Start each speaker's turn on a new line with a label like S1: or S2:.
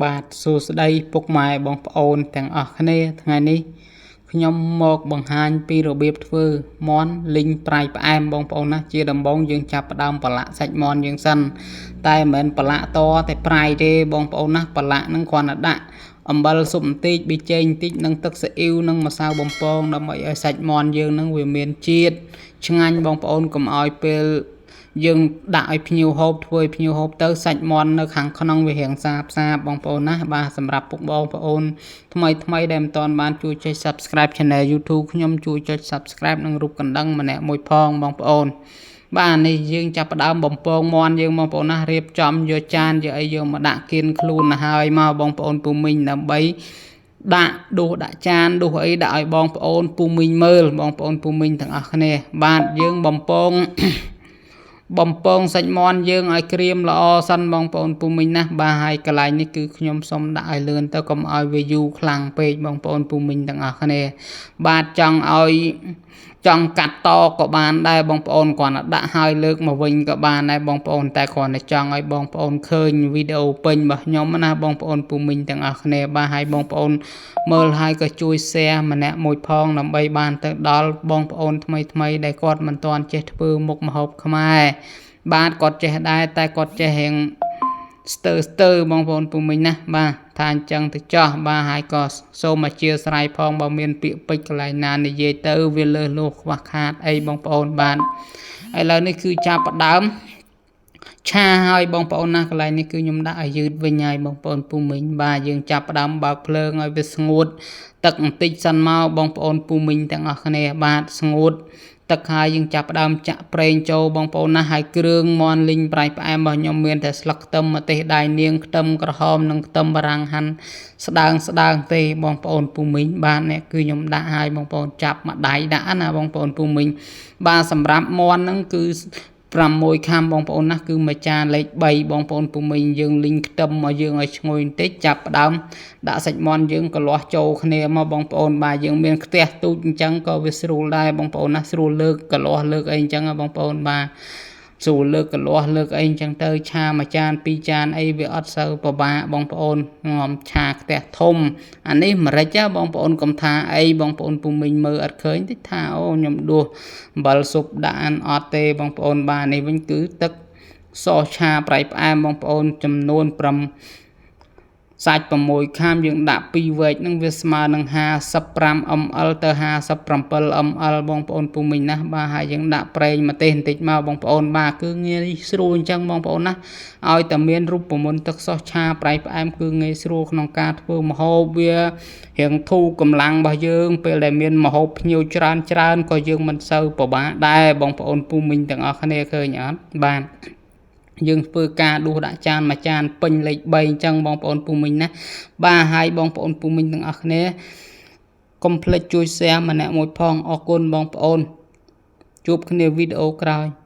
S1: បាទសួស្តីពុកម៉ែបងប្អូនទាំងអស់គ្នាថ្ងៃនេះខ្ញុំមកបង្ហាញពីរបៀបធ្វើមាន់លីងប្រៃផ្អែមបងប្អូនណាជាដំបូងយើងចាប់ផ្ដើមប្រឡាក់សាច់មាន់យើងសិនតែមិនមែនប្រឡាក់តតែប្រៃទេបងប្អូនណាប្រឡាក់នឹងគ្រាន់តែដាក់អំបិលស៊ុបបន្តិចប៊ីចេងបន្តិចនិងទឹកស៊ីអ៊ីវនិងម្សៅបំពងដើម្បីឲ្យសាច់មាន់យើងនឹងវាមានជាតិឆ្ងាញ់បងប្អូនកុំឲ្យពេលយើងដាក់ឲ្យភ្ញៀវហូបធ្វើឲ្យភ្ញៀវហូបទៅសាច់មាន់នៅខាងក្នុងវារាងសាបសាបបងប្អូនណាបាទសម្រាប់ពុកបងប្អូនថ្មីថ្មីដែលមិនទាន់បានជួយចុច Subscribe Channel YouTube ខ្ញុំជួយចុច Subscribe និងរូបកណ្ដឹងម្នាក់មួយផងបងប្អូនបាទនេះយើងចាប់ផ្ដើមបំពងមាន់យើងបងប្អូនណារៀបចំយកចានយកអីយកមកដាក់គៀនខ្លួនទៅហើយមកបងប្អូនពូមីងដើម្បីដាក់ដួសដាក់ចានដួសអីដាក់ឲ្យបងប្អូនពូមីងមើលបងប្អូនពូមីងទាំងអស់គ្នាបាទយើងបំពង បំពងសាច់មាន់យើងឲ្យក្រៀមល្អសិនបងប្អូនពូមីងណាបាទហើយកន្លែងនេះគឺខ្ញុំសុំដាក់ឲ្យលឿនទៅកុំឲ្យវាយូរខ្លាំងពេកបងប្អូនពូមីងទាំងអស់គ្នាបាទចង់ឲ្យចង់កាត់តក៏បានដែរបងប្អូនគ្រាន់តែដាក់ឲ្យលើកមកវិញក៏បានដែរបងប្អូនតែគ្រាន់តែចង់ឲ្យបងប្អូនឃើញវីដេអូពេញរបស់ខ្ញុំណាបងប្អូនពូមីងទាំងអស់គ្នាបាទហើយបងប្អូនមើលហើយក៏ជួយ share ម្នាក់មួយផងដើម្បីបានទៅដល់បងប្អូនថ្មីថ្មីដែលគាត់មិនទាន់ចេះធ្វើមុខម្ហូបខ្មែរបាទគាត់ចេះដែរតែគាត់ចេះរៀងស្ទើស្ទើបងប្អូនពូមីងណាបាទថាអញ្ចឹងទៅចោះបាទហើយក៏សូមអធិស្ឋានផងបើមានពាក្យពេចន៍កន្លែងណានិយាយទៅវាលើសលោះខ្វះខាតអីបងប្អូនបាទឥឡូវនេះគឺចាប់ផ្ដើមឆាឲ្យបងប្អូនណាកន្លែងនេះគឺខ្ញុំដាក់ឲ្យយឺតវិញហើយបងប្អូនពូមីងបាទយើងចាប់ផ្ដើមបើកភ្លើងឲ្យវាស្ងួតទឹកបន្តិចសិនមកបងប្អូនពូមីងទាំងអស់គ្នាបាទស្ងួតទឹកហើយយើងចាប់ផ្ដើមចាក់ប្រេងចូលបងប្អូនណាហើយគ្រឿងមាន់លីងប្រៃផ្អែមរបស់ខ្ញុំមានតែស្លឹកខ្ទឹមម្ទេសដៃនាងខ្ទឹមក្រហមនិងខ្ទឹមបារាំងហាន់ស្ដើងស្ដើងទេបងប្អូនពូមីងបាទនេះគឺខ្ញុំដាក់ឲ្យបងប្អូនចាប់មួយដៃដាក់ណាបងប្អូនពូមីងបាទសម្រាប់មាន់ហ្នឹងគឺ6ខាំបងប្អូនណាគឺមួយចានលេខ3បងប្អូនពូមីងយើងលីងខ្ទឹមមកយើងឲ្យឈ្ងុយបន្តិចចាប់ផ្ដើមដាក់សាច់មាន់យើងក៏លាស់ចូលគ្នាមកបងប្អូនបាទយើងមានខ្ទះទូចអញ្ចឹងក៏វាស្រួលដែរបងប្អូនណាស្រួលលើកកលាស់លើកអីអញ្ចឹងបងប្អូនបាទស្រួលលើកកលាស់លើកអីអញ្ចឹងទៅឆាមួយចានពីរចានអីវាអត់សូវពិបាកបងប្អូនងំឆាខ្ទះធំអានេះម្រេចបងប្អូនកុំថាអីបងប្អូនពូមីងមើលអត់ឃើញតិចថាអូខ្ញុំដួសអំបិលស៊ុបដាក់អានអត់ទេបងប្អូនបាទនេះវិញគឺទឹកសឆាប្រៃផ្អែមបងប្អូនចំនួន5សាច់6ខាំយើងដាក់2វែកនឹងវាស្មើនឹង55 ml ទៅ57 ml បងប្អូនពូមីងណាបាទហើយយើងដាក់ប្រេងម្ទេសបន្តិចមកបងប្អូនបាទគឺងាយស្រួលអញ្ចឹងបងប្អូនណាឲ្យតែមានរូបមន្តទឹកសោះឆាប្រៃផ្អែមគឺងាយស្រួលក្នុងការធ្វើម្ហូបវារៀងធូរកម្លាំងរបស់យើងពេលដែលមានម្ហូបភ្ញៀវច្រើនច្រើនក៏យើងមិនសូវពិបាកដែរបងប្អូនពូមីងទាំងអស់គ្នាឃើញអត់បាទយើងធ្វើការដួសដាក់ចានមួយចានពេញលេខ3អញ្ចឹងបងប្អូនពូមីងណាបាទហើយបងប្អូនពូមីងទាំងអស់គ្នាកុំភ្លេចជួយ share ម្នាក់មួយផងអរគុណបងប្អូនជួបគ្នាវីដេអូក្រោយ។